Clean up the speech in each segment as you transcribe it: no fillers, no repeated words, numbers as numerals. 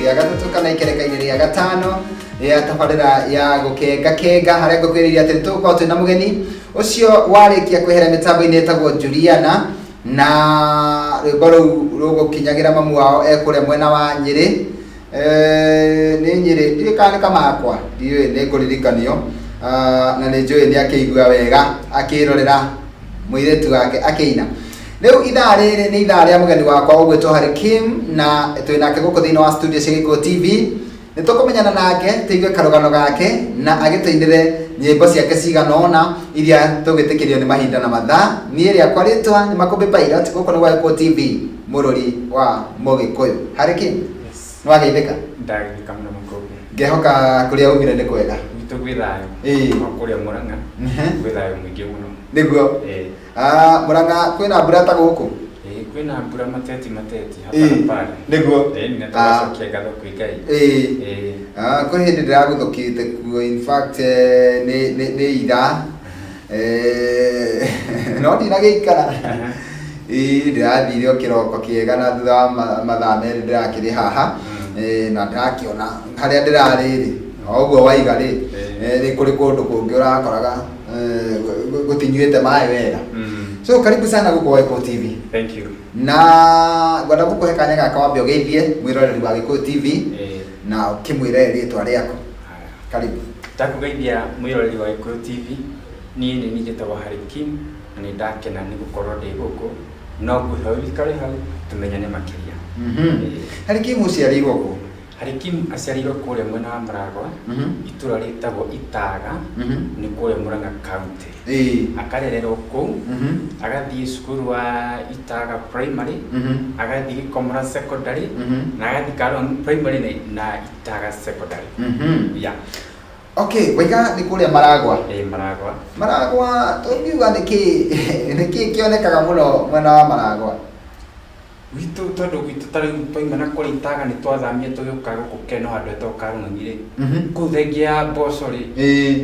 Gĩa gatatũ kana ikereka-inĩ rĩa gatano rĩa tabarĩra ya gũkenga kenga, harĩa ngũkwĩrĩria atĩ nĩtũgũkorwo twĩna mũgeni ũcio warĩkia kwehera mĩtambo-inĩ ĩtagwo Juliana, na rwĩmbo rũu rũgũkinyagĩra mamu wao e kũrĩa mwena wa Nyĩrĩ. Nĩ Nyĩrĩ, ndiũĩ kana nĩ Kamakwa, ndiũĩ, nĩ ngũririkanio. Na nĩ njũĩ nĩ akĩigua wega akĩrorera mũirĩtu wake akĩina. Rĩu ithaa rĩrĩ nĩ ithaa rĩa mũgeni wakwa ũgwĩtwo Harry Kim, na twĩ nake gũkũ thĩinĩ wa studio cia Gĩkũyũ TV. Nĩ tũkũmenyana nake, tũigue karũgano gake, na agĩtũinĩre nyĩmbo ciake cigana ũna iria tũgwĩtĩkĩrio nĩ mahinda na mathaa. Niĩ rĩakwa rĩtwa nĩ Makũmbĩ Pilot, gũkũ nĩ gwa Gĩkũyũ TV, mũrũri wa Mũgĩkũyũ. Harry Kim, Yes. nĩ wageithĩka? Ndageithĩka mũno Makũmbĩ. Ngehoka kũrĩa umire nĩ kwega. Gwitũ gwĩ thayũ. O kũrĩa Mũrang'a gwĩ thayũ mũingĩ mũno. Nĩguo. Ĩĩ. Ah, Mũrang'a kwĩna mbura ta gũkũ? Ĩĩ, kwĩna mbura mateti mateti hapa na pale. Nĩguo. Ĩĩ, na tũgacokia ngatho kwĩ Ngai. Ĩĩ. Ah, kwĩ hĩndĩ ndĩraguthũkĩte kuo, in fact nĩ ira. No ndinagĩikara. Ĩĩ, ndĩrathire o kĩroko kĩega na thutha wa mathaa 2 ndĩrakĩrĩ haha. Na ndĩrakĩona harĩa ndĩrarĩ rĩ, o ũguo waiga rĩ, nĩ kũrĩ kũndũ kũngĩ ũrakoraga gũtinyuĩte maĩ wega. So karibu sana gũkũ gwa Gĩkũyũ TV. Thank you. Na ngwenda gũkũhe kanya gaka wambe ũgeithie mwĩroreri wa Gĩkũyũ TV na ũkĩmwĩre rĩtwa rĩaku. Haya. Karibu. Ndakũgeithia mwĩroreri wa Gĩkũyũ TV. Niĩ nĩ niĩ njĩtagwo Harry Kim na nĩ ndakena nĩ gũkorwo ndĩ gũkũ. No ngwĩhoya ũikare hau tũmenyane makĩria. Harry Kim ũciarĩirwo kũ? Harry Kim aciarĩirwo kũrĩa mwena wa Maragwa, itũra rĩtagwo Itaga, nĩ kũrĩa Murang'a County. Akarererwo kũu, agathiĩ cukuru wa Itaga Primary, agathiĩ Gĩkomora Secondary, na agathiĩ Karũa Primary na Itaga Secondary. Yeah. Okay, waiga nĩ kũrĩa Maragwa. Ĩĩ, Maragwa. Maragwa tũngiuga nĩkĩ kĩonekaga mũno mwena wa Maragwa? Gwitũ, tondũ gwitũ ta rĩu twaima na kũrĩa Itaga nĩ twathamire tũgĩũka gũkũ Keno handũ hetagwo Karũng'ang'i rĩ, kũu thengia ya mboco rĩ,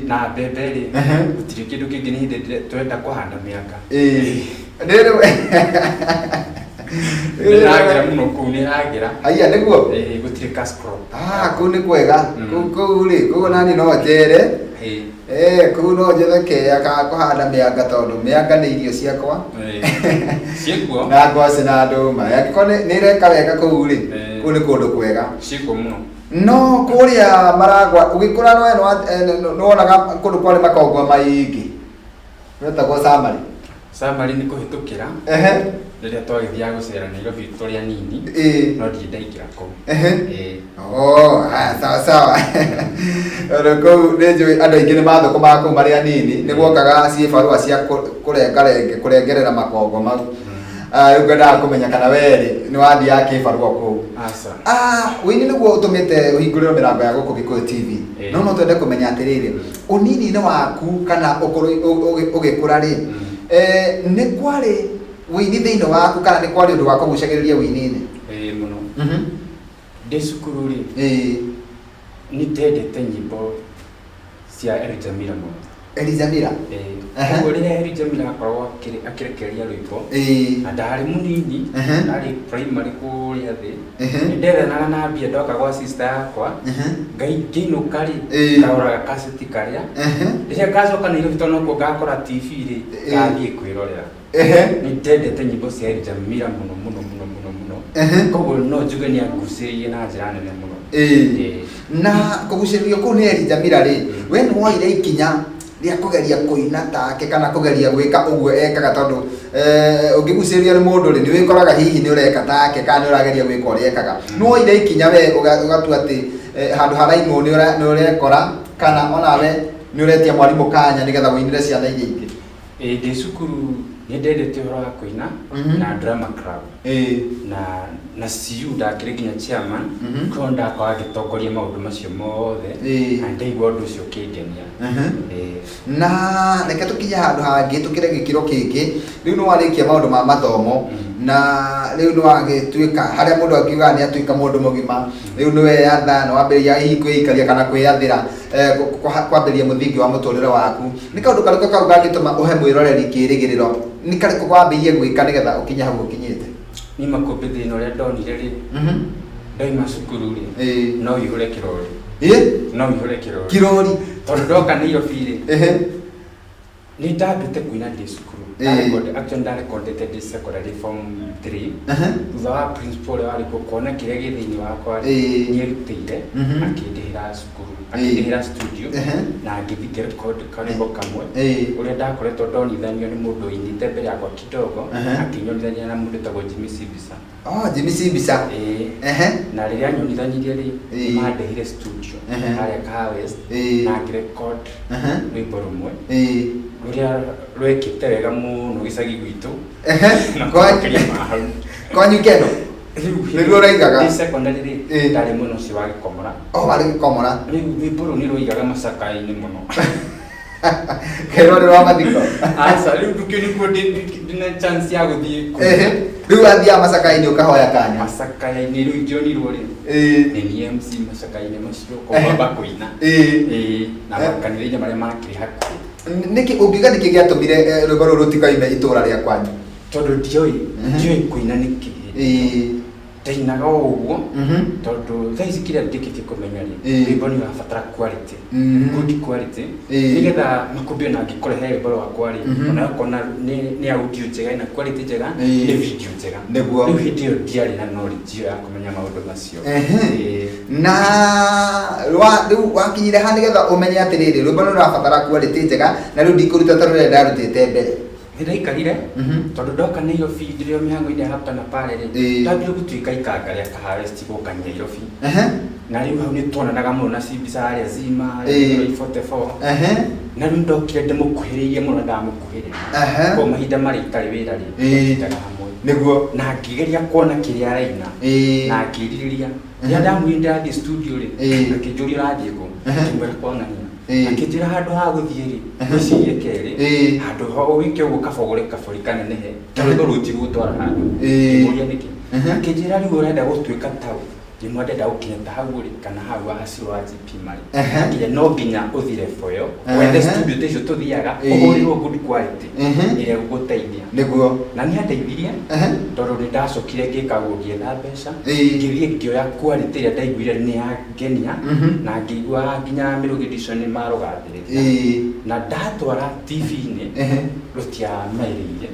na mbembe rĩ, gũtirĩ kĩndũ kĩngĩ, nĩ hĩndĩ tũrenda kũhanda mĩanga. Nĩ rĩu. Nĩ ĩragĩra mũno kũu, nĩ ĩragĩra. Haiya, nĩguo? Ĩĩ, gũtirĩ cash crop. Ah, kũu nĩ kwega. Kũu rĩ, kũu nani no njere. Kũu no njethe keya ka kũhanda mĩanga, tondũ mĩanga nĩ irio ciakwa. Ciĩkuo. Na ngwacĩ na ndũma. Angĩkorwo nĩ ĩreka wega kũu rĩ, kũu nĩ kũndũ kwega. Ciĩkuo mũno. No kũrĩa Maragwa ũgĩkũra nĩwonaga kũndũ kwarĩ makongo maingĩ. Wetagwo Samari. Samari nĩ kũhĩtũkĩra. Rĩrĩa twagĩthiaga gũcera Nairobi tũrĩ anini. No ndirĩ ndaingĩra kũu. Oh, haya, sawa sawa. Tondũ kũu nĩ njũĩ andũ aingĩ nĩ mathũkũmaga kũu marĩ anini, nĩ guokaga ciĩbarũa cia kũrengarenge, kũrengerera makongo mau. Ah, rĩu ngwendaga kũmenya kana we rĩ, nĩ wathiaga kĩbarũa kũu. Aca. Ah, ũini nĩguo ũtũmĩte ũhingũrĩrwo mĩrango ya gũkũ Gĩkũyũ TV. No no twende kũmenya atĩrĩrĩ, ũnini-inĩ waku kana ũgĩkũra rĩ, nĩ kwarĩ ũini thĩinĩ waku kana nĩ kwarĩ ũndũ wa kũgucagĩrĩria ũini-inĩ? Ĩĩ mũno. Ndĩ cukuru rĩ, nĩ ndendete nyĩmbo cia Elijah Miller mũno. Elijah Miller? Ĩĩ. Koguo rĩrĩa Elijah Miller akoragwo akĩrekereria rwĩmbo, na ndarĩ mũnini, ndarĩ primary kũrĩa thĩ, nĩ ndethanaga na mbia ndoka gwa sister yakwa, ngĩinũka rĩ, ngagũra gakaceti karĩa, rĩrĩa ngacoka Nairobi tondũ nokuo ngakora TV rĩ, ngathiĩ kwĩrorera. Nĩ ndendete nyĩmbo cia Elijah Miller mũno mũno mũno mũno mũno. Koguo no njuge nĩ angucĩrĩirie na njĩra nene mũno. Na kũgucĩrĩrio kũu nĩ Elijah Miller rĩ, we nĩ woire ikinya rĩa kũgeria kũina take kana kũgeria gwĩka ũguo ekaga, tondũ ũngĩgucĩrĩrio nĩ mũndũ rĩ, nĩ wĩkoraga hihi nĩ ũreka take kana nĩ ũrageria gwĩka ũrĩa ekaga. Nĩ woire ikinya we ũgatua atĩ handũ harainwo nĩ ũrekora, kana onawe nĩ ũretia mwarimũ kanya nĩgetha ũinĩre ciana iria ingĩ? Ĩĩ, ndĩ cukuru nĩ ndendete ũhoro wa kũina na drama club. Na CU ndakĩrĩ nginya chairman, koguo ndakoragwo ngĩtongoria maũndũ macio mothe na ndaigua ũndũ ũcio ũkĩngenia. Na reke tũkinye handũ hangĩ, tũkĩre gĩkĩro kĩngĩ. Rĩu nĩ warĩkia maũndũ ma mathomo na rĩu nĩ wagĩtuĩka harĩa mũndũ angiuga nĩ atuĩka mũndũ mũgima. Rĩu nĩ weyatha, nĩ wambĩrĩria hihi kwĩikaria kana kwĩyathĩra, kwambĩrĩria mũthingi wa mũtũrĩre waku. Nĩ kaũndũ karĩkũ kau gangĩtũma ũhe mwĩroreri kĩrĩgĩrĩro? Nĩ karĩkũ wambĩrĩirie gwĩka nĩgetha ũkinye hau ũkinyĩte? Niĩ makũmbĩ thĩna ũrĩa ndonire rĩ, Ndoima cukuru rĩ, no ihũre kĩrori. No ihũre kĩrori. Kirori. Tondũ ndoka Nairobi rĩ, nĩ ndambĩte kũina ndĩ cukuru. Actually ndarekondete ndĩ secondary form 3. Thutha wa principal ũrĩa warĩ kuo kuona kĩrĩa gĩ thĩinĩ wakwa rĩ, nĩerutĩire akĩndĩhĩra cukuru, akĩndĩhĩra studio na ngĩthiĩ ngĩrecord karwĩmbo kamwe ũrĩa ndakoretwo ndonithanio nĩ mũndũ ũinĩte mbere yakwa kidogo, akĩnyonithania na mũndũ wĩtagwo Jimmy Sibisa. Oh, Jimmy Sibisa. Na rĩrĩa anyonithanirie rĩ, mandĩhire studio harĩa Kahawa West na ngĩrecord rwĩmbo rũmwe rũrĩa rwekĩte wega mũno gĩcagi gwitũ. Na makĩria ma hau. Kwanyu keno? Nĩruo rwaigaga? Ndĩ secondary rĩ, ndarĩ mwena ũcio wa Gĩkomora. Oh, warĩ Gĩkomora. Rĩu rwĩmbo rũu nĩ rwaigaga macakaĩ-inĩ mũno. Kerwo nĩ rwa mathiko. Aca, rĩu ndukio nĩkuo ndĩna chance ya gũthiĩ kũu. Rĩu wathiaga macakaĩ-inĩ ũkahoya kanya. Macakaĩ-inĩ rĩu ingĩonirwo rĩ, nĩ niĩ MC macakaĩ-inĩ macio, kwamba kũina. Na makanitha-inĩ marĩa makĩrĩ hakuhĩ. Nĩkĩ ũngiuga nĩkĩ gĩatũmire rwĩmbo rũrũ rũtikoime itũra rĩa kwanyu? Tondũ ndiũĩ kũina nĩkĩ. Ndainaga o ũguo, tondũ thaa ici kĩrĩa ndĩkĩtie kũmenya rĩ, rwĩmbo nĩ ũrabatara quality, good quality, nĩgetha makũmbĩ ona angĩkũrehe rwĩmbo rwakwa rĩ, ona ũkona nĩ audio njega, ĩna quality njega, nĩ video njega. Rĩu hĩndĩ ĩyo ndiarĩ na knowledge ĩyo ya kũmenya maũndũ macio. Na rĩu wakinyire ha nĩgetha ũmenye atĩrĩrĩ, rwĩmbo nĩ rũrabatara quality njega, na rĩu ndikũruta ta rũrĩa ndarutĩte mbere. Nĩndaikarire, tondũ ndoka Nairobi ndĩrĩ o mĩhang'o-inĩ ya hapa na pale rĩ, ndambire gũtuĩka ikanga rĩa Kahawa West gũka Nairobi. Na rĩu hau nĩtuonanaga mũno na Sibisa harĩa Zima, Gĩthũrai 44. Na rĩu ndokire ndĩmũkuhĩrĩirie mũno, ndamũkuhĩrĩria. Koguo mahinda marĩa itarĩ wĩra rĩ, twatindaga hamwe. Na ngĩgeria kuona kĩrĩa araina, na ngĩrirĩria. Rĩrĩa ndamwĩrire ndĩrathiĩ studio rĩ, akĩnjũria ũrathiĩ kũ? Ngĩmwĩra kwa ng'ania. Akĩnjĩra handũ ha gũthiĩ rĩ, wĩcirie kerĩ, handũ ha wĩke ũguo kaba ũgũre kabũri kanenehe, tondũ rwĩmbo rũtigũgũtwara handũ. Ngĩmũria nĩkĩ? Akĩnjĩra rĩu ũrenda gũtuĩka tau, ngĩmwĩra ndĩrenda gũkinya ta hau rĩ, kana hau hacirũ wa GP marĩ. Akĩnjĩra no nginya ũthiĩ level ĩyo, wethe studio ta icio tũthiaga, ũhũrĩrwo good quality, ĩrĩa ĩgũgũteithia. Na nĩ andeithirie, tondũ nĩ ndacokire ngĩka ũguo, ngĩetha mbeca, ngĩthiĩ ngĩoya quality ĩrĩa ndaiguire nĩ yangenia, na ngĩigua nginya Mĩrũgĩ Edition nĩ marũgathĩrĩria. Na ndatwara TV-inĩ, rũtiamaĩrĩire.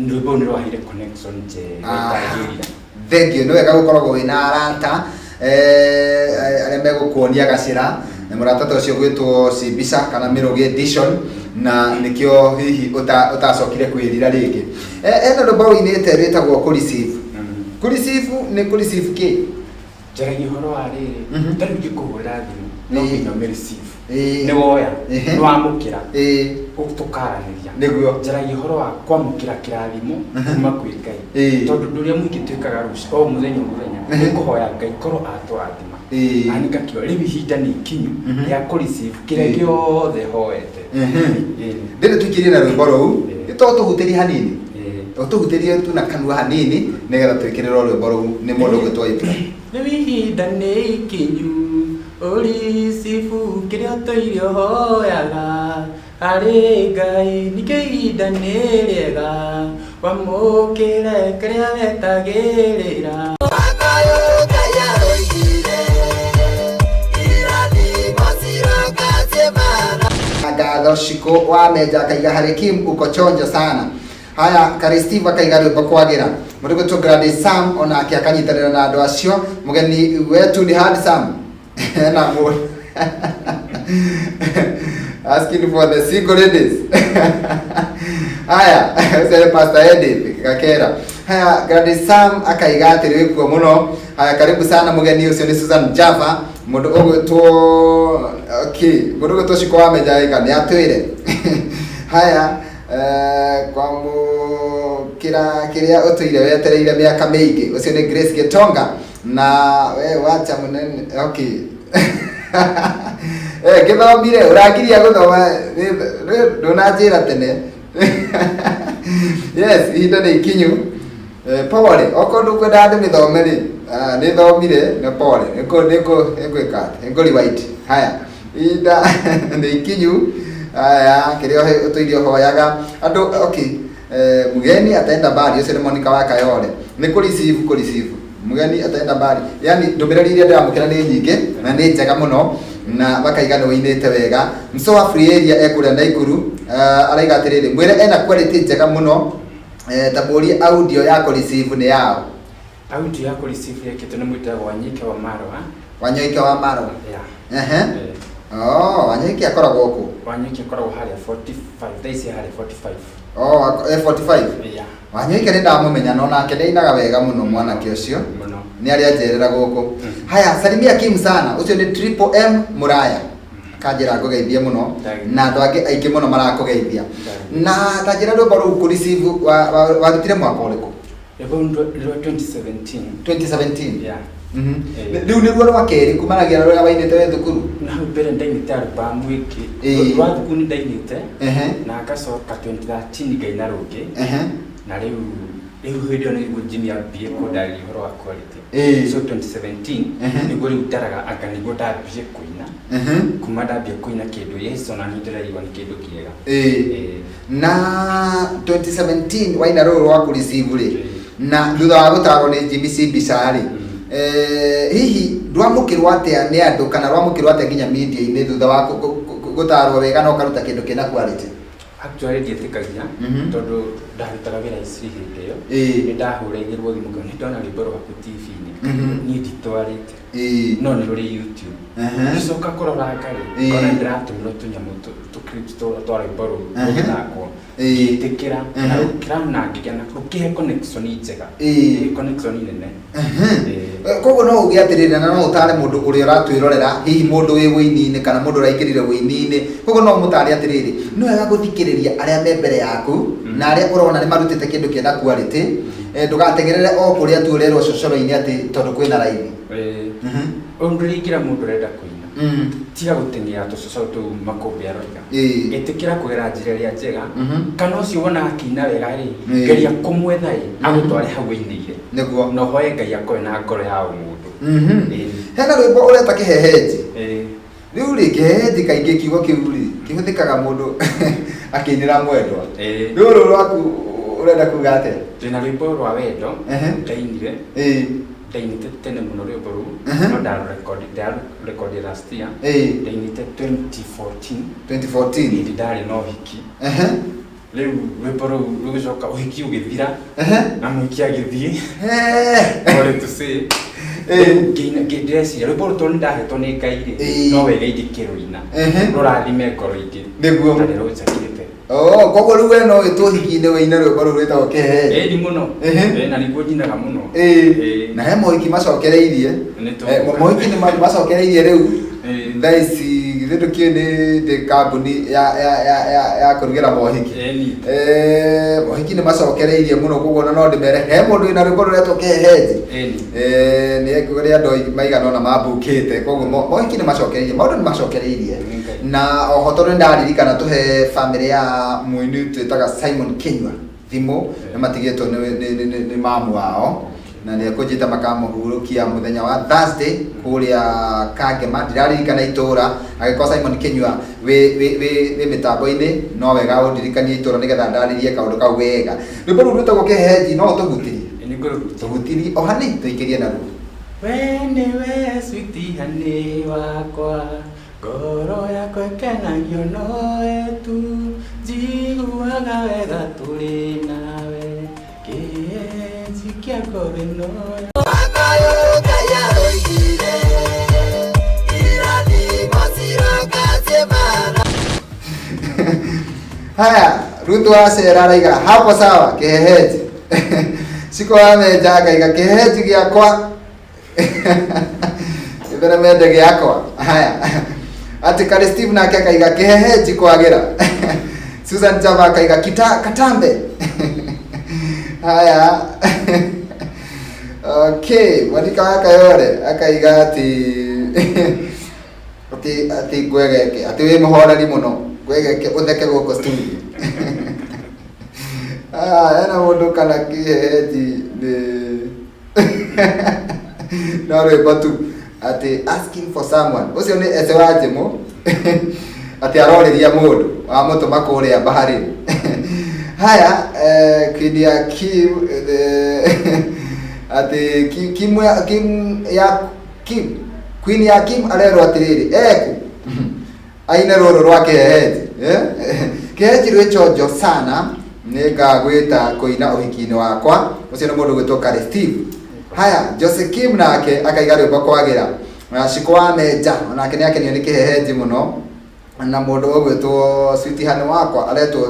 Rwĩmbo rũu nĩ rwaheire connection njega itangĩrira. Thank you. Nĩ wega gũkoragwo wĩna arata, arĩa megũkuonia gacĩra. Na mũrata ta ũcio gwĩtwo Sibisa kana Mĩrũgĩ Edition, na nĩkĩo hihi ũtacokire kwĩrira rĩngĩ. Ena rwĩmbo rũinĩte rwĩtagwo Kũreceive. Kũreceive nĩ kũreceive kĩ? Njaragia ũhoro wa rĩrĩ, ta rĩu ingĩkũhũrĩra thimũ, no nginya ũmĩreceive. Nĩ woya, nĩ wamũkĩra, tũkaranĩria. Njaragia ũhoro wa kwamũkĩra kĩrathimo kuma kwĩ Ngai. Tondũ ũndũ ũrĩa mũingĩ twĩkaga rũciũ, o mũthenya o mũthenya, nĩ kũhoya Ngai korwo atũrathima. Na nĩ ngakiuga, rĩu ihinda nĩ ikinyu rĩa kũreceive kĩrĩa gĩothe hoete. Ndĩrĩ tũikĩrie na rwĩmbo rũu, to tũhutĩrie hanini. Ũtũhutĩrie tu na kanua hanini nĩgetha twĩkĩrĩrwo rwĩmbo rũu nĩ mũndũ ũgwĩtwo Ibra. Rĩu ihinda nĩ ikinyu, ũricibu kĩrĩa ũtũire ũhoyaga harĩ Ngai, ningĩ ihinda nĩ rĩega wamũkĩre kĩrĩa wetagĩrĩra. Ngatho Shiko wa Menja akaiga harĩ Kim uko chonjo sana. Haya, Kari Steve akaiga rwĩmbo kwagĩra. Mũndũ gwĩtwo Gladys Sam onake akanyitanĩra na andũ acio. Mũgeni wetu nĩ handsome. Na mũndũ. Asking for the single ladies. Haya, ũcio nĩ Pastor Edith Gakera. Haya, Gladys Sam akaiga atĩ rwĩkuo mũno. Haya, karibu sana mũgeni ũcio nĩ Susan Java. Mũndũ ũgwĩtwo, okay, mũndũ ũgwĩtwo Shiko wa Menja aiga nĩ atwĩre. Haya, kwamũkĩra kĩrĩa ũtũire wetereire mĩaka mĩingĩ. Ũcio nĩ Grace Gĩtonga. Na we wacha mũnene, okay. Ngĩthomire, ũrangiria gũthoma, ndũnanjĩra tene. Yes, ihinda nĩ ikinyu. Pole, okorwo ndũkwenda ndĩmĩthome rĩ, nĩthomire, nĩ pole, nĩngwĩka atĩ, nĩngũ rewind. Haya, ihinda nĩ ikinyu. Haya, kĩrĩa ũtũire ũhoyaga. Andũ, okay, mgeni ataenda mbali, ũcio nĩ Monica wa Kayole. Nĩ kũreceive, kũreceive. Mũgeni ataenda mbali. Yani ndũmĩrĩri iria ndĩramũkĩra nĩ nyingĩ na nĩ njega mũno na makaiga nĩ wĩinĩte wega. Mso wa Free Area ekũrĩa Naikuru, araiga atĩrĩrĩ, mwĩre ena quality njega mũno, ta mũrie audio ya kũreceive nĩ yao. Audio ya kũreceive yekĩtwo nĩ mwĩtagwo Wanyike wa Marwa. Wanyoike wa Marwa. Yeah. Ehe. Oh, Wanyoike akoragwo kũ? Wanyike akoragwo harĩa 45, thaa ici harĩa 45. Oh, 45. Yeah. Wanyoike nĩ ndamũmenya no nake nĩ ainaga wega mũno mwanake ũcio. Mũno. Nĩ arĩa njerera gũkũ. Haya, salimia Kim sana. Ũcio nĩ Triple M Muraya. Kanjĩra ngũgeithie mũno na andũ angĩ aingĩ mũno marakũgeithia. Na ta njĩra rwĩmbo rũu kũreceive warutire mwaka ũrĩkũ? Rwĩmbo rwa 2017. 2017. Yeah. Rĩu nĩruo rwa kerĩ kumanagia na rũrĩa wainĩte wĩ thukuru? Na hau mbere ndainĩte album ĩngĩ. Rwa thukuru nĩ ndainĩte. Na ngacoka 2013 ngaina rũngĩ. Na rĩu hĩndĩ ĩyo nĩguo Jimmy ambie kũndarĩria ũhoro wa quality. So 2017 nĩguo rĩu ndaraga anga nĩguo ndambie kũina. Kuma ndambia kũina kĩndũ yes ona niĩ ndĩraigua nĩ kĩndũ kĩega. Na 2017 waina rũrũ rwa kũreceive rĩ, na thutha wa gũtarwo nĩ Jimmy Simbica rĩ, hihi rwamũkĩrwo atĩa nĩ andũ kana rwamũkĩrwo atĩa nginya media-inĩ thutha wa gũtarwo wega na ũkaruta kĩndũ kĩna quality? Actually ndietĩkagia tondũ ndarutaga wĩra ICRI hĩndĩ ĩyo. Nĩ ndahũragĩrwo thimũ ngona nĩ ndona rwĩmbo rwaku TV-inĩ. Niĩ nditwarĩte. No nĩ rũrĩ YouTube. Ngĩcoka kũrora ngarĩ, ngona ndĩratũmĩrwo tũnyamũ tũ clips twa rwĩmbo rũu rũgĩthakwo. Ngĩtĩkĩra na rũkĩra na ngĩgĩa na rũkĩhe connection njega. Connection nene. Koguo no uge atĩrĩrĩ, na no ũtare mũndũ ũrĩa ũratwĩrorera, hihi mũndũ wĩ wũini-inĩ kana mũndũ ũraingĩrire wũini-inĩ, koguo no ũmũtare atĩrĩrĩ, nĩ wega gũthikĩrĩria arĩa me mbere yaku na arĩa ũrona nĩ marutĩte kĩndũ kĩna quality, ndũgateng'erere o kũrĩa tu ũrerwo cocoro-inĩ atĩ tondũ kwĩna raithi. Ũndũ ũrĩa ingĩra mũndũ ũrenda kũina, tiga gũteng'era tũcocoro tũu makũmbĩ aroiga. Ĩtĩkĩra kũgera njĩra ĩrĩa njega, kana ũcio wonaga akĩina wega rĩ, geria kũmwetha ĩ, agũtware hau ũinĩire. Nĩguo. Na ũhoe Ngai akorwe na ngoro ya ũmũndũ. Hena rwĩmbo ũreta kĩhehenji. Rĩu rĩ, kĩhehenji kaingĩ kiugo kĩu rĩ, kĩhũthĩkaga mũndũ akĩinĩra mwendwa. Rĩu rũrũ rwaku ũrenda kuga atĩa? Ndĩna rwĩmbo rwa wendo, ndainire. Ndainĩte tene mũno rwĩmbo rũu, no ndarũrekondi last year. Ndainĩte 2014. 2014. Hĩndĩ ndarĩ na ũhiki. Rĩu rwĩmbo rũu rũgĩcoka ũhiki ũgĩthira, na mũhiki agĩthiĩ. Sorry to say. Rĩu ndĩreciria rwĩmbo rũu tondũ nĩndahetwo nĩ Ngai rĩ, no wega ingĩkĩrũina. Rũrathime ngoro ingĩ. Nĩguo. Na nĩrũnjakĩte. Oh, koguo rĩu we no wĩtwo ũhiki-inĩ wĩine rwĩmbo rũu rwĩtagwo kĩhehenji. Ĩni mũno. Na nĩguo njinaga mũno. Na he mohiki macokereirie. Nĩ tũgũka. Mohiki nĩ macokereirie rĩu. Thaa ici githĩ ndũkĩũĩ nĩ ndĩ kambuni ya kũrugĩra mohiki. Mohiki nĩ macokereirie mũno, koguo ona no ndĩmere he mũndũ wĩna rwĩmbo rũretwo kĩhehenji. Nĩ kũrĩ andũ maigana ũna mambukĩte, koguo mohiki nĩ macokereirie, maũndũ nĩ macokereirie. Na oho tondũ nĩ ndaririkana tũhe bamĩrĩ ya mũini twĩtaga Simon Kinyua thimũ, nĩ matigĩtwo nĩ mamu wao, na nĩ ekũnjĩta makamũhurũkia mũthenya wa Thursday kũrĩa Kangema. Ndiraririkana itũra, agĩkorwo Simon Kinyua wĩ mĩtambo-inĩ, no wega ũndirikanie itũra nĩgetha ndarĩrie kaũndũ kau wega. Rwĩmbo rũu rwĩtagwo kĩhehenji, no ũtũhutirie? Nĩ ngũrũhutia. Tũhutirie o hanini, tũikĩrie naruo. We nĩwe sweetie honey wakwa, ngoro yakwa ĩkenagio nowe tu, njiguaga wega tũrĩ nawe, kĩhehenji kĩa ngoro ĩno. Haya, Ruth wa Cera araiga hapo sawa, kĩhehenji. Ciko wa Menja akaiga kĩhehenji gĩakwa. Gĩtheremende gĩakwa. Haya. Ati Kari Steve nake akaiga kĩhehenji kwagĩra. Susan Java akaiga katambe. Haya. Okay, Monica wa Kayore akaiga ati ngwegeke, ati wĩ mũhoreri mũno, ngwegeke ũtheke gũkũ studio. Hena mũndũ kana kĩhehenji nĩ no rwĩmbo tu ati asking for someone. Ũcio nĩ Ese wa Njimũ. Ati arorĩria mũndũ wamũtũma kũrĩa bahari. Haya, Queen ya Kim, Atĩ Kim ya Kim ya Kim Queen ya Kim arerwo atĩrĩrĩ eku aine rũrũ rwa kĩhehenji, eh? Kĩhehenji rwĩ chonjo sana, nĩngagwĩta kũina ũhiki-inĩ wakwa. Ũcio nĩ mũndũ gwĩtwo Kari Steve. Haya, Jose Kim nake akaiga rwĩmbo kwagĩra na Shiko wa Menja, onake nĩ akenio nĩ kĩhehenji mũno. Na mũndũ ũgwĩtwo Sweetie Honey wakwa aretwo,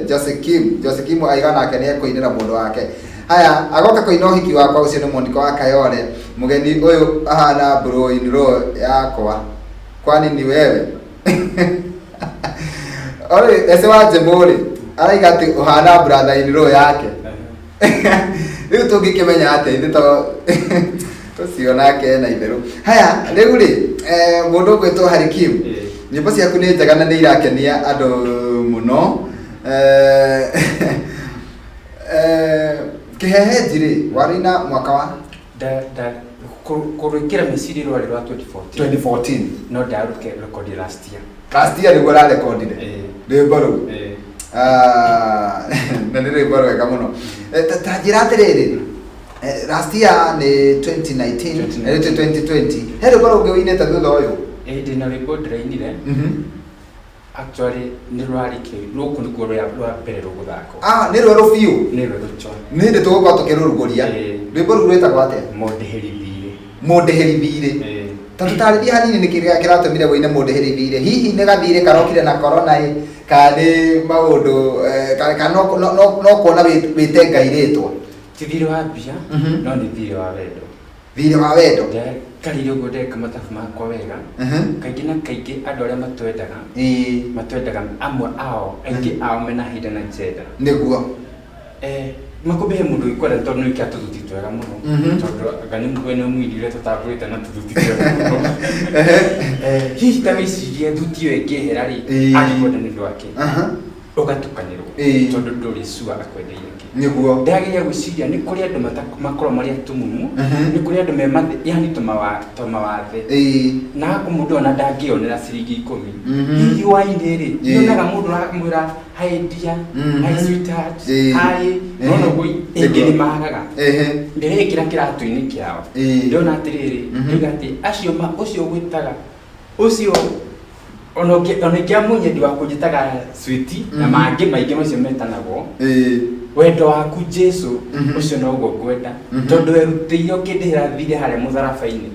Jose Kim. Jose Kim aiga nake nĩ ekũinĩra mũndũ wake. Haya, agoka kũina ũhiki wakwa, ũcio nĩ Monica wa Kayole. Mũgeni ũyũ ahana bro in law yakwa, kwani ni wewe? Ore ese wa Njemũ rĩ, araiga atĩ ũhana brother in law yake. Rĩu tũngĩkĩmenya atĩa ithuĩ to ũcio nake ena itherũ? Haya, rĩu rĩ, mũndũ ũgwĩtwo Harry Kim, nyĩmbo ciaku nĩ njega na nĩ irakenia andũ mũno. Kĩhehenji rĩ, warĩina mwaka wa Kũrwĩkĩra meciria rwarĩ rwa 2014. 2014. No ndarũke record last year. Last year nĩguo ũrarekondire rwĩmbo rũu? Eh. Ah, na nĩ rwĩmbo rwega mũno. Ta njĩra atĩrĩrĩ, last year nĩ 2019? 2019. 2020. He rwĩmbo rũngĩ wĩinĩte thutha ũyũ? Ĩ, ndĩna rwĩmbo ndĩrainire. Actually nĩ rwarĩ kĩ rũkũ nĩguo rwa mbere rũgũthakwo. Ah, nĩ rwerũ biũ? Nĩ rwerũ chwa. Nĩ hĩndĩ tũgũkorwo tũkĩrũrugũria. Rwĩmbo rũu rwĩtagwo atĩa? Mũndĩhĩri thirĩ. Mũndĩhĩri thirĩ. Ta tũtarĩrie hanini nĩ kĩrĩa kĩratũmire wĩine mũndĩhĩri thirĩ. Hihi nĩ gathirĩ karokire na corona ĩ, kana nĩ maũndũ, kana no kuona wĩte Ngai rĩtwa? Ti thirĩ wa mbia, no nĩ thirĩ wa wendo. Thirĩ wa wendo. Ndakarire ũguo ndeka mathabu makwa wega. Kaingĩ na kaingĩ andũ arĩa matwendaga, matwendaga amwe ao, aingĩ ao mena hidden agenda. Nĩguo. Makũmbĩ he mũndũ ũngĩkwenda tondũ nĩ wĩkĩra tũthuti twega mũno. Tondũ anga nĩ mwene mũini ũrĩa tũtambũrĩte na tũthuti twega mũno. Hihi ta wĩcirie thuti ĩyo ĩngĩehera rĩ, angĩkwenda nĩ ũndũ wa kĩ? Ũgatukanĩrwo. Tondũ ndũrĩ sure akwendeire kĩ. Ndĩrageria gwĩciria nĩ kũrĩ andũ makoragwo marĩ atumumu, nĩ kũrĩ andũ me yani tũmawathe. Na gũkũ mũndũ ona ndangĩonera ciringi 10. Hihi hwainĩ rĩ, nĩonaga mũndũ aramwĩra hi dear, hi sweetheart, hi, nona ũguo ĩngĩ nĩ magaga. Ndĩrekĩra kĩratũ-inĩ kĩao. Ndĩrona atĩrĩrĩ, ndĩroiga atĩ acio ũcio ũgwĩtaga, ũcio ona ũngĩamũnyendi mũnyendi waku njĩtaga sweetie na mangĩ maingĩ macio metanagwo. Wendo waku Jesu, ũcio noguo ngwenda. Tondũ werutĩire ũkĩndĩhĩra thirĩ harĩa mũtharaba-inĩ.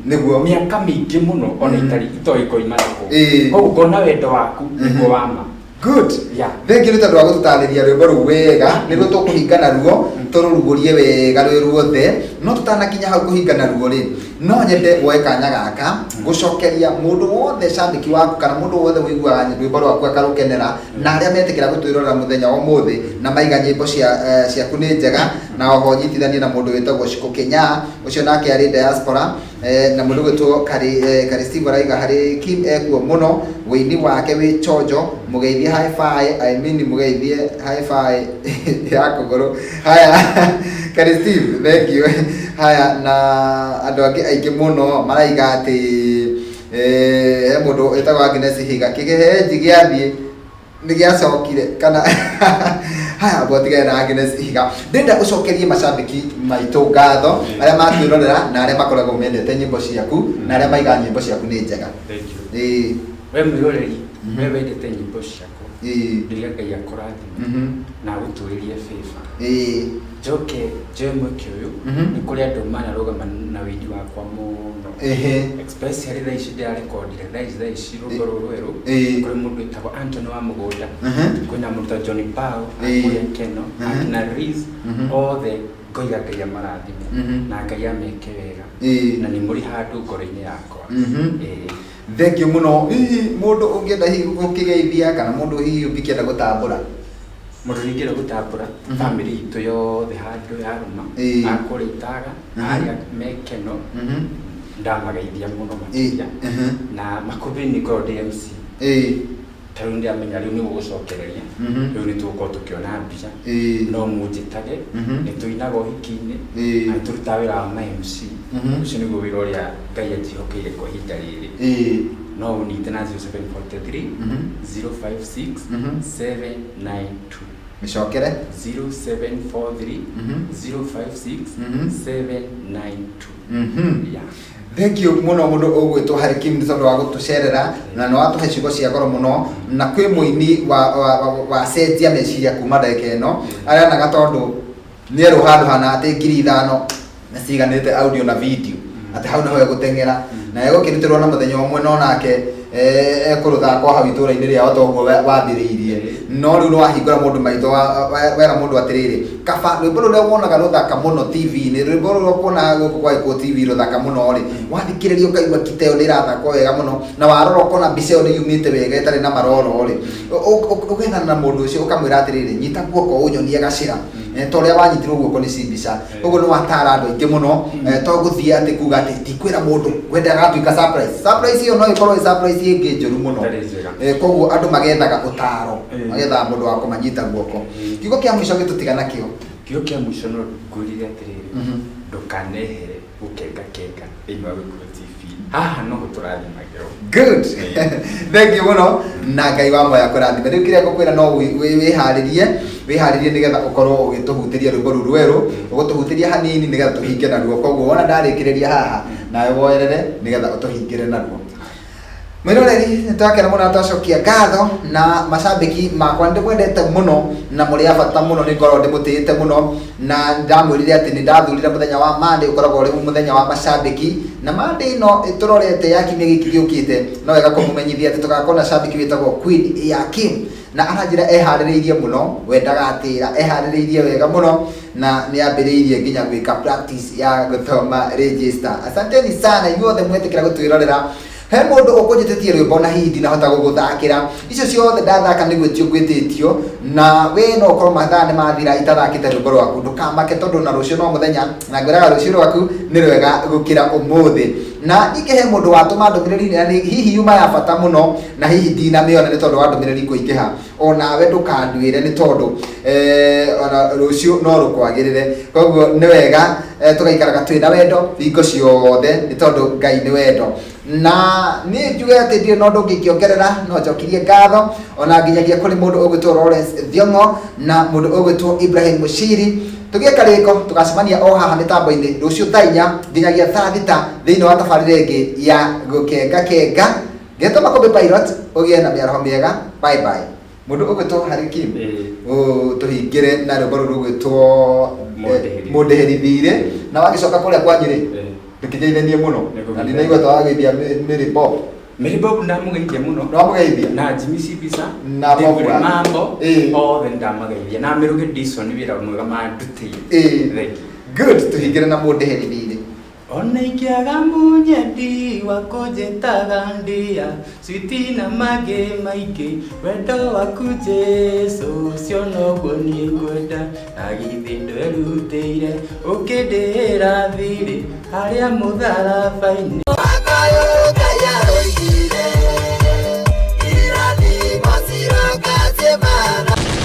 Mĩaka mĩingĩ mũno ona itarĩ itoĩ ngoima nakũ. Koguo ngona wendo waku nĩguo wa ma. Good. Yeah. Thank you nĩ tondũ wa gũtũtarĩria rwĩmbo rũu wega. Nĩruo tũkũhinga naruo, tũrũrugũrie wega rwĩ ruothe. No tũtanakinya hau kũhinga naruo rĩ, no nyende woe kanya gaka gũcokeria mũndũ wothe cambĩki waku kana mũndũ wothe ũiguaga rwĩmbo rwaku akarũkenera, na arĩa metĩkĩra gũtwĩrorera mũthenya wa ũmũthĩ na maiga nyĩmbo ciaku nĩ njega. Na oho nyitithanie na mũndũ wĩtagwo Shiko Kenya, ũcio nake arĩ diaspora, na mũndũ gwĩtwo Kari Steve araiga harĩ Kim ekuo mũno, wĩini wake wĩ chonjo, mũgeithie hi-fi, I mean mũgeithie hi-fi ya kũgũrũ. Haya, Kari Steve, thank you. Haya, na andũ angĩ aingĩ mũno maraiga atĩ, he mũndũ wĩtagwo Agnes Higa, kĩgehenji gĩathiĩ nĩ gĩacokire kana. Haya, mbotigane na Agnes Higa. Ndĩrenda ũcokerie macambĩki maitũ ngatho, arĩa matwĩrorera na arĩa makoragwo mendete nyĩmbo ciaku na arĩa maigaga nyĩmbo ciaku nĩ njega. Thank you. We mwĩroreri, we wendete nyĩmbo ciakwa, ndĩrĩa Ngai akũrathime na agũtũrĩrie favor. Njoke njoe mweke ũyũ, nĩ kũrĩ andũ manarũgama na wĩini wakwa mũno. Especially thaa ici ndĩrarekondire, thaa ici rwĩmbo rũrũ rwerũ, kũrĩ mũndũ wĩtagwo Anthony wa Mũgũnda, kwĩna mũndũ ta Johnny Pao, kũrĩa Keno, akina Riz, othe ngoiga Ngai amarathime na Ngai ameke wega. Na nĩ mũrĩ handũ ngoro-inĩ yakwa. Thank you mũno. Hihi mũndũ ũngĩenda hihi gũkĩgeithia kana mũndũ hihi ũngĩkĩenda gũtambũra? Mũndũ ũngĩenda gũtambũra, family itũ yothe handũ yarũma, akũrĩa Itaga, arĩa me Keno, ndamageithia mũno makĩria. Na makũmbĩ nĩ ngoragwo ndĩ MC. Ta rĩu ndĩramenya rĩu nĩ gũgũcokereria. Rĩu nĩ tũgũkorwo tũkĩona mbia. No mũnjĩtage, nĩ tũinaga ũhiki-inĩ, na nĩ tũrutaga wĩra wa ma MC. Ũcio nĩguo wĩra ũrĩa Ngai anjĩhokeire kwa ihinda rĩrĩ. No ũnyite na 0743 056 792. Mĩcokere. 0743 056 792. Yeah. Thank you mũno mũndũ ũgwĩtwo Harry Kim nĩ tondũ wa gũtũcerera na nĩ watũhe ciugo cia goro mũno, na kwĩ mũini wa wacenjia meciria kuma ndagĩka ĩno areanaga tondũ nĩ erwo handũ hana atĩ 5,000 na ciganĩte audio na video, atĩ hau nĩho egũteng'era na egũkĩrutĩrwo na mũthenya ũmwe, no nake ekũrũthakwo hau itũũra-inĩ rĩao toguo wambĩrĩirie. No rĩu nĩ wahingũra mũndũ maitho, wera mũndũ atĩrĩrĩ, kaba rwĩmbo rũrĩa wonaga rũthaka mũno TV-inĩ, rwĩmbo rũrĩa ũkuona gũkũ kwa Gĩkũyũ TV rũthaka mũno rĩ, wathikĩrĩria ũkaigua kita ĩyo nĩ ĩrathakwo wega mũno, na warora ũkona mbica ĩyo nĩ yumĩte wega ĩtarĩ na maroro rĩ, ũgethana na mũndũ ũcio ũkamwĩra atĩrĩrĩ, nyita guoko ũnyonie gacĩra. Ta ũrĩa wanyitirwo guoko nĩ cimbica ũguo nĩ watara andũ aingĩ mũno. To gũthiĩ atĩ kuga atĩ ndikwĩra mũndũ, wendaga gatuĩka surprise. Surprise ĩyo no ĩkorwo ĩ surprise ĩngĩ njũru mũno. Ĩtarĩ njega. Koguo andũ magethaga ũtaro, magethaga mũndũ wa kũmanyita guoko. Kiugo kĩa mũico gĩtũtiga nakĩo? Kiugo kĩa mũico no ngwĩrire atĩrĩrĩ, ndũkanehere gũkenga kenga thĩinĩ wa Gĩkũyũ TV, haha noho tũrathimagĩrwo. Good, thank you mũno, na Ngai wa moya kũrathime. Rĩu kĩrĩa ngũkwĩra no wĩharĩrie, wĩharĩrie nĩgetha ũkorwo ũgĩtũhutĩria rwĩmbo rũu rwerũ, ũgũtũhutĩria hanini nĩgetha tũhinge naruo. Koguo wona ndarĩkĩrĩria haha, nawe woerere nĩgetha ũtũhingĩre naruo. Mwĩroreri, nĩ twakena mũno na twacokia ngatho na macambĩki makwa, nĩ ndĩmwendete mũno na mũrĩ a bata mũno, nĩ ngoragwo ndĩmũtĩĩte mũno, na ndamwĩrire atĩ nĩ ndathurire mũthenya wa Monday ũkoragwo ũrĩ mũthenya wa macambĩki, na Monday ĩno tũrorete ya kiumia gĩkĩ gĩũkĩte, no wega kũmũmenyithia atĩ tũgakorwo na cambĩki wĩtagwo Queen ya Kim, na aranjĩra eharĩrĩirie mũno, we ndagatĩra, eharĩrĩirie wega mũno na nĩ ambĩrĩirie nginya gwĩka practice ya gũthoma register. Asanteni sana inyuothe mwetĩkĩra gũtwĩrorera. He mũndũ ũkũnjĩtĩtie rwĩmbo na hihi ndinahota gũgũthakĩra, icio ciothe ndathaka nĩ gwĩtio ngwĩtĩtio, na we no ũkorwo mathaa nĩ mathira itathakĩte rwĩmbo rwaku. Ndũkamake tondũ na rũciũ no mũthenya, na ngwĩraga rũciũ rwaku nĩ rwega gũkĩra ũmũthĩ. Na ningĩ he mũndũ watũma ndũmĩrĩri na nĩ hihi yuma ya bata mũno, na hihi ndinamĩona nĩ tondũ wa ndũmĩrĩri kũingĩha. Onawe ndũkanduĩre nĩ tondũ ona rũciũ no rũkwagĩrĩre. Koguo nĩ wega tũgaikaraga twĩna wendo hingo ciothe nĩ tondũ Ngai nĩ wendo. Na niĩ njuge atĩ ndirĩ na ũndũ ũngĩ ingĩongerera, no njokirie ngatho ona nginyagia kũrĩ mũndũ ũgwĩtwo Lawrence Thiong'o na mũndũ ũgwĩtwo Ibrahim Mushiri. Tũgĩe karĩko, tũgacemania o haha mĩtambo-inĩ rũciũ thaa 4 nginyagia thaa 6 thĩinĩ wa tabarĩra ĩngĩ ya Gũkenga Kenga. Ngetwo Makũmbĩ Pilot, ũgĩe na mĩaraho mĩega. Bye bye. Mũndũ ũgwĩtwo Harry Kim, tũhingĩre na rwĩmbo rũu rũgwĩtwo Mũndĩhĩri. Mũndĩhĩri Thirĩ. Na wagĩcoka kũrĩa kwanyu rĩ, ndũkĩgeithanie mũno. Nĩkũgeithania. Na ndinaigua ta wageithia Mary Bob. Mary Bob ndamũgeithia mũno. Nĩwamũgeithia? Na Jimmy Sibisa Na Bob David wa- Mambo, othe ndamageithia, na Mĩrũgĩ Dison, wĩra mwega mandutĩire. Thank you. Good, tũhingĩre na Mũndĩhĩri Thirĩ. Ona ingĩaga mũnyendi wa kũnjĩtaga ndia switi na mangĩ maingĩ, wendo waku Jesu ũcio noguo niĩ ngwenda. Na githĩ ndwerutĩire ũkĩndĩhĩra thirĩ harĩa mũtharaba-inĩ.